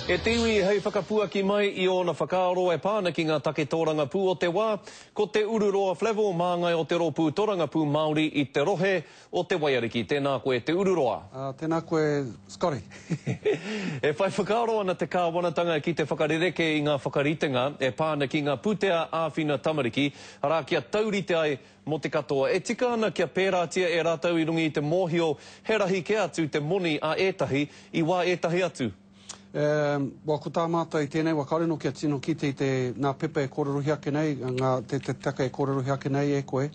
E te iwi hei whakapuaki mai i ōna whakaaro e pā ana ki ngā take tōrangapū o te wā, ko Te Ururoa Flavell, māngai o te Rōpū Torangapū Māori i te rohe o Te Waiariki. Tēnā koe Te Ururoa. Tēnā koe Scotty. E whai whakaaro ana te kāwanatanga ki te whakarerekē i ngā whakaritenga e pā ana ki ngā pūtea āwhina tamariki, arā kia taurite ai mō te katoa. E tika ana kia pērātia e rātou i runga i te mōhio he rahi kē atu te moni a ētahi i wā ētahi atu. E, wa, ko tā mātou i tēnei wa, kāore nō kia tino kite i te, nā pepa e kōrerohia ake nei, ngā, te, te take e kōrerohia ake nei e koe.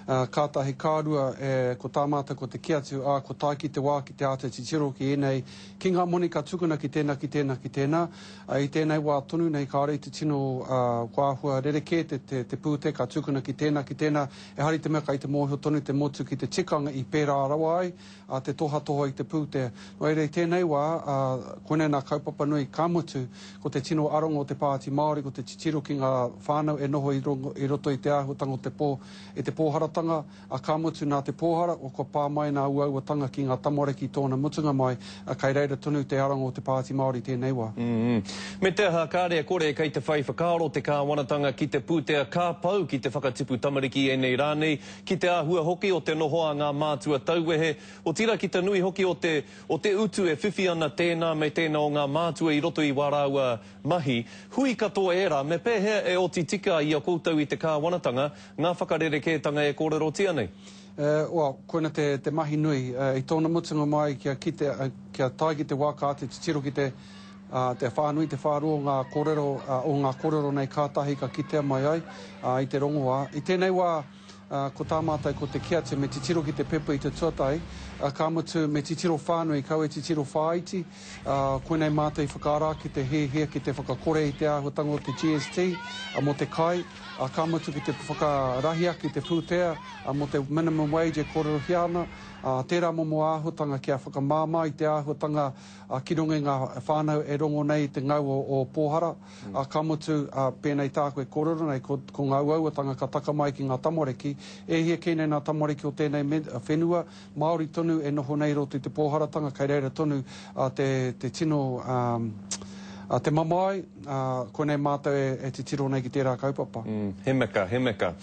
Ā, kātahi, ka rua, e, ko tā mātou ko te kī atu, ā, ko tae ki te wā ki te āta titiro ki ēnei, ki ngā moni ka tukuna ki tēnā, ki tēnā, ki tēnā. Ā, i tēnei wā tonu nei kāore i te tino, ā, kua āhua rerekē te, te, te pūtea ka tukuna ki tēnā, ki tēnā, ehara i te mea kei te mōhio tonu te motu ki te tikanga i pērā rawa ai, ā, te tohatoha i te pūtea. Nō reira, i tēnei wā, ā, koinei nā kaupapa nui, ka mutu, ko te tino aronga o te Pāti Māori, ko te titiro ki ngā whānau e noho i rongo, i roto i te āhuatanga o te pō, i te pōharatanga, ā, ka mutu nā te pōhara, kua pā mai nā uauatanga ki ngā tamariki tōna mutunga mai, ā, kei reira tonu te aronga o te Pāti Māori i tēnei wā. Me te aha, kāre e kore kei te whai whakaaro te kāwanatanga ki te pūtea ka pau ki te whakatipu tamariki ēnei rā nei, Ki te āhua hoki o te noho a ngā mātua tauwehe, otirā ki te nui hoki o te, o te utu e whiwhi ana tēnā me tēnā o ngā mātua i roto i wā rāua mahi, hui katoa ērā, me pēhea e oti tika ai i a koutou i te kāwanatanga ngā whakarerekētanga e kōrerotia nei? Well, koina te, te mahi nui. I tōna mutunga mai kia kite, kia tae ki te wā ka āta titiro ki te, te whānui, te whāroa o ngā kōrero, o ngā kōrero nei kātahi ka kitea mai ai i te rongoā. I tēnei wā, ko tā mātou ko te kī atu me titiro ki te pepa i te tuatahi, ka mutu me titiro whānui, kaua e titiro whāiti. Koinei mātou i whakaara ake te hiahia ki te whakakore i te āhuatanga o te GST mō te kai, ka mutu ki te whakarahi ake i te pūtea mō te minimum wage e kōrerohia ana, tērā momo āhuatanga kia whakamāmā i te āhuatanga ā, ki runga i ngā whānau e rongo nei i te ngau o, o Pōhara, ā, ka mutu, ā, pēnei tāku e kōrero nei, ko, ko ngā uauatanga ka taka mai ki ngā tamariki, e hia kē nei ngā tamariki o tēnei me, whenua, Māori tonu e noho nei i roto i te pōharatanga, kei reira tonu, ā, te, te tino, ā, ā, te mamae, ā, koinei mātou e, e titiro nei ki tērā kaupapa. Mm, he meka, he meka.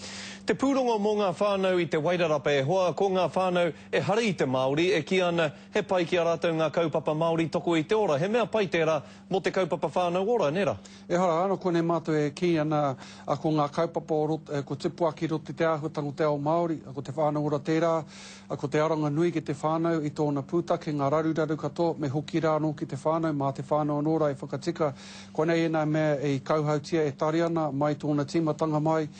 Te pūrongo mō ngā whānau i Te Wairarapa e hoa, ko ngā whānau ehara i te Māori e kī ana He pai ki a rātou ngā kaupapa Māori toko i te ora. He mea pai tērā mō te kaupapa whānau ora, nē rā? Ehara, ana konei mātou e kī ana ko ngā kaupapa o roto, ko tupu ake i roto i te āhuatanga o te ao Māori, ko te whānau ora tērā, ko te aronga nui ki te whānau i tōna pūtake, ngā raruraru katoa, me hoki rā anō ki te whānau, mā te whānau anō rā e whakatika. Koinei ēnā mea i kauhautia e Tariana mai tōna tīmatanga mai,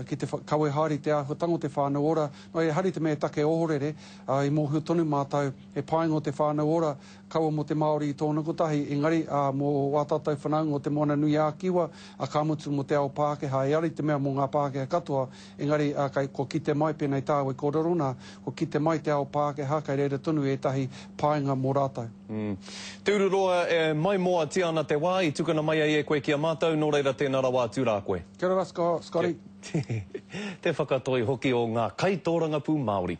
ki te kawe haere i te āhuatanga o te whānau ora, nō reira, ehara i te mea he take ohorere, Ā, i mōhio tonu mātou, he painga o te whānau ora, kaua mō te Māori i tōna kotahi, engari, ā, mō ā tātou whanaunga o Te Moana-nui-ā-Kiwa, ā, ka mutu mō te ao Pākehā, ehara i te mea mō ngā Pākehā katoa, engari, ā, kei, kua kite mai, pēnei tāu e kōrero nā, kua kite mai te ao Pākehā, kei reira tonu ētahi painga mō rātou. Mm. Te Ururoa, e maimoatia ana te wā i tukuna mai ai e koe ki a mātou, nō reira tēnā rawa atu rā koe. Kia ora Scotty. Te whakatoi hoki o ngā kaitōrangapū Māori.